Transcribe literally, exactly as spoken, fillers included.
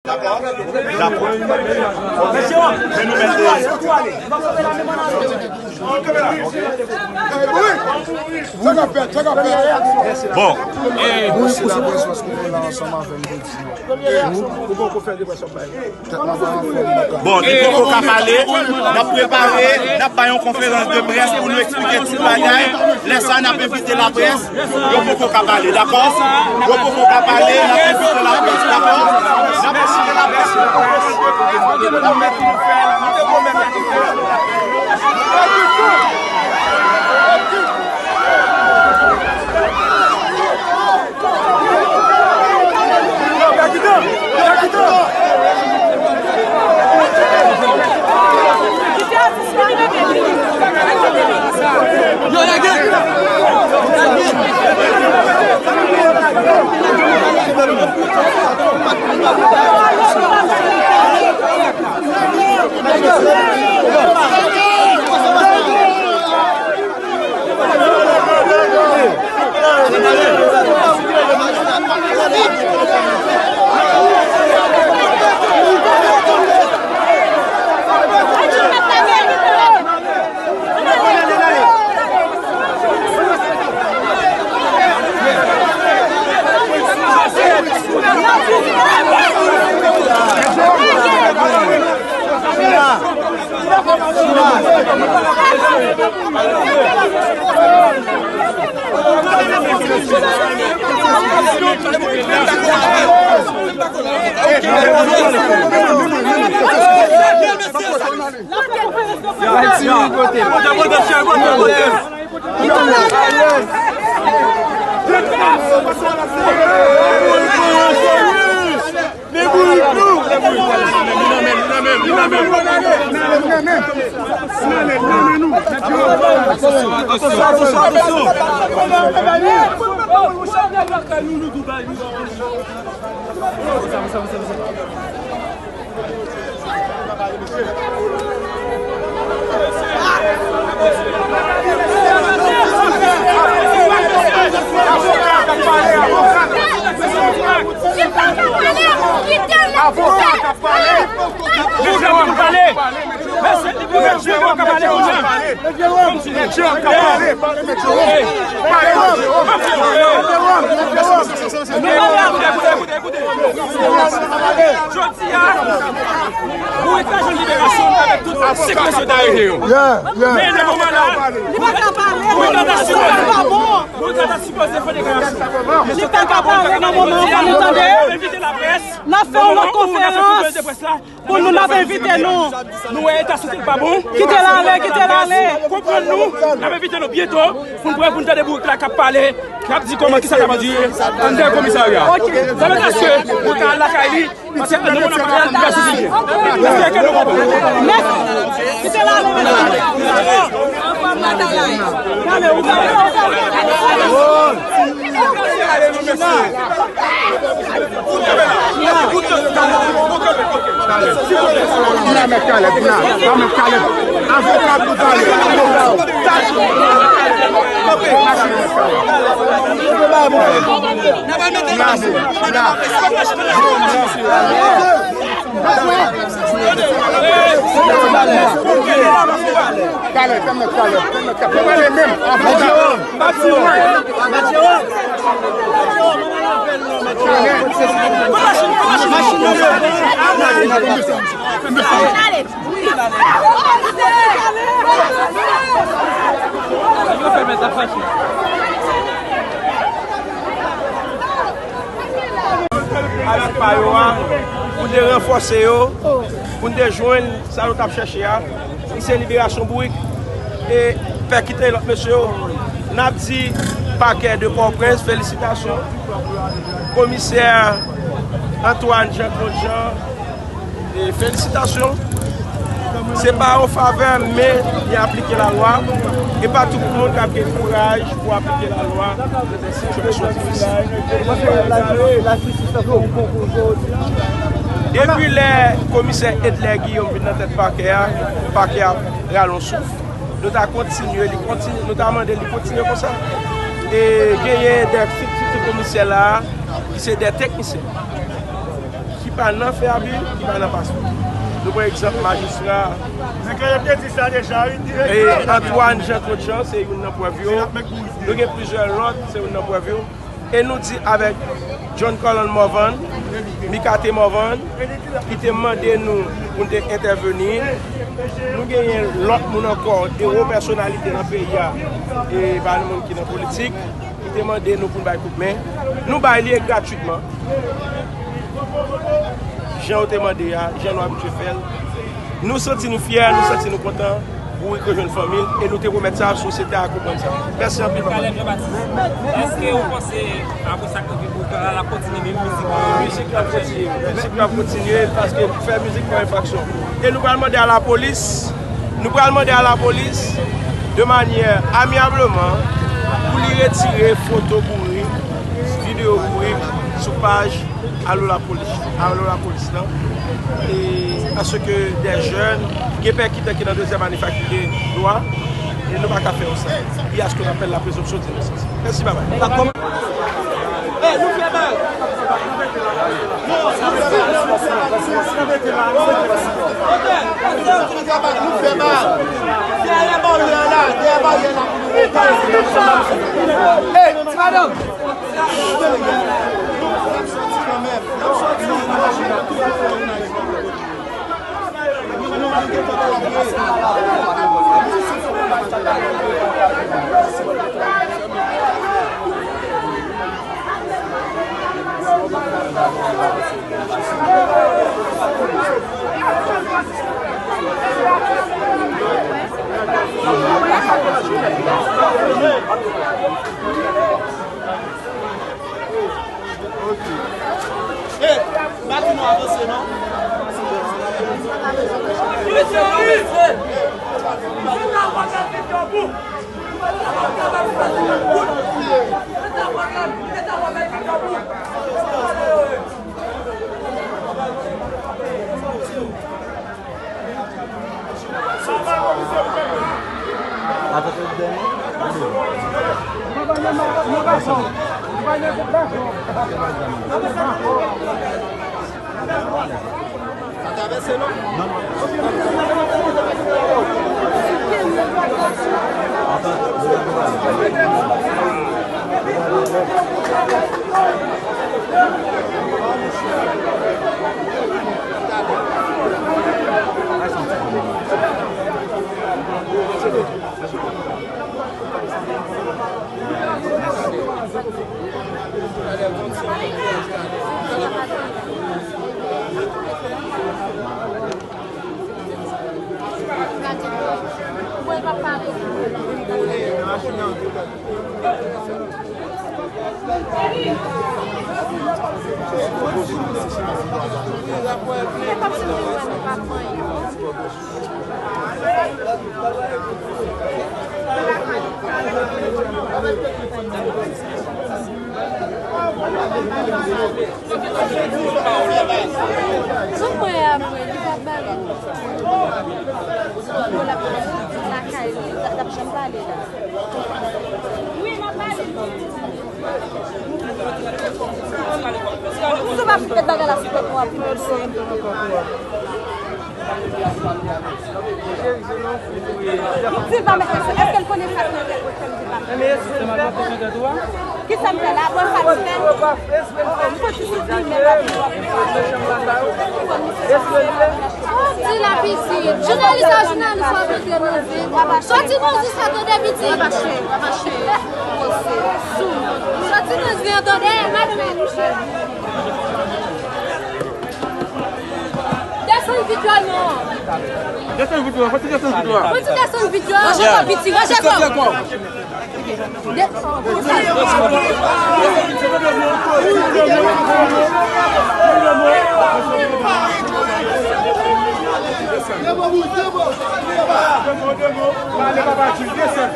Dakò? Dakò. Men nou mèt. Bon. Bon, li poko ka pale, n ap prepare, n ap bay yon konferans de près pou nou eksplike tout bagay. Lè sa, n ap envite laprès. Yo poko ka pale, dakò? Yo poko ka pale, n ap envite laprès, dakò? N ap envite laprès. Avoka k ap pale. Mèt Jewòm ka pale kounye a. Mèt Jewòm ka pale. Pale, Mèt Jewòm. Pale, Mèt Jewòm. Mèt Jewòm. Jodi a, pou etajè liberasyon avèk tout sèk mesye ta rete yo. Men nan moman la, pou etajè ta sipoze, pou etajè ta sipoze fè deklarasyon. Li pa ka pale nan moman an, nou tande. N ap fè yon lòt konferans. Pou nou, n ap envite nou. Nou wè eta sante l pa bon. Kite l ale, kite l ale. Konprann nou, n ap envite nou byento pou n pran pou n tande bourik la k ap pale, k ap di kòman kisa k ap andire anndan komisarya. Sa vle di aske pou l ka al lakay li, paske nou, nou pa ka al lakay li. Èske ke nou konprann? Mèsi. Kite l ale, mesye. Dina, mèt Caleb, Dina, mèt Caleb. Avoka pou Caleb. Dina, Dina. Talè, talè, talè, talè, talè. Talè menm, anvan. Avèk pa yo a, pou te ranfòse yo, pou n te jwenn sa nou t ap chèche a, ki se liberasyon bourik, e fè kite lòt mesye yo. N ap di pakè de Pòtoprens, felisitasyon. Komisè Antoine Jean Claude Jean, E, felisitasyon. Se pa yon favè, men li aplike lalwa. E pa tout moun k ap gen kouraj pou aplike lalwa sou kesyon difisil. Depi lè komisè Edler Guillaume vin nan tèt pakè a, pakè a rale yon souf. Nou ta kontinye, li kontinye, nou ta mande li kontinye konsa. E genyen de fiktif komisè la a, ki se de teknisyen. Ki pa nan fè abi, ki pa nan paspò. Nou pran egzanp majistra, e, Antoine Jean Claude Jean, se youn nan prèv yo. Nou gen plizyè lòt, se youn nan prèv yo. E nou di avèk John Colon Morvan, Micate Morvan, ki te mande nou pou n te entèveni. Nou genyen lòt moun ankò, de wo pèsonalite nan peyi a, e pa moun ki nan politik, ki te mande nou pou n bay kout men. Nou bay li e gratwitman. Jan yo te mande a, jan nou abitye fè l. Nou santi nou fyè, nou santi nou kontan. Bourik rejwenn fanmi l, e nou te pwomèt sa, sosyete a konprann sa. Mèsi anpil, papa. Kaleb Jean Baptiste, èske ou panse, apre sa k rive Bourik la, l ap kontinye menm mizik la? Mizik la ap kontinye, mizik la ap kontinye, paske fè mizik pa enfraksyon. E nou pral mande a lapolis, nou pral mande a lapolis, de manyè amyableman, pou li retire foto Bourik, videyo Bourik, sou paj Alo Lapolis, Alo Lapolis lan. E paske de jèn, gen pèkitan ki nan dezyèm ane fakilte dwa, e nou pa ka fè yo sa. Il y a ce qu'on appelle la présomption d'innocence. Mèsi, babay. Hey, nou fè bal. Nou fè bal. Dèyè baryè la, dèyè baryè la. Hey, ti madanm. Hey, pa di nou avanse non. Sou mwen apre, li pa bale. Bon, l ap lakay li, l ap janm pale la. Wi, m ap pale. Ou sou pa fout tèt bagay la sou tèt nou ap vin. Silva, men èske l konnen sa k nan tèt mwen fè m di pa? Kisa m fè la? Bon, sa m fè? M santi sou di men la. Di la pitit. Jounalis la, jounalis la, mete nan vit. Soti nan zis la, tande pitit. Soti nan zis la, tande madanm. Desann videyo non. Desann videyo, fò ti desann videyo. Fò ti desann videyo. Ranje kò pitit, ranje kò. Demo, demo, demo. Pale papa Jil, desann.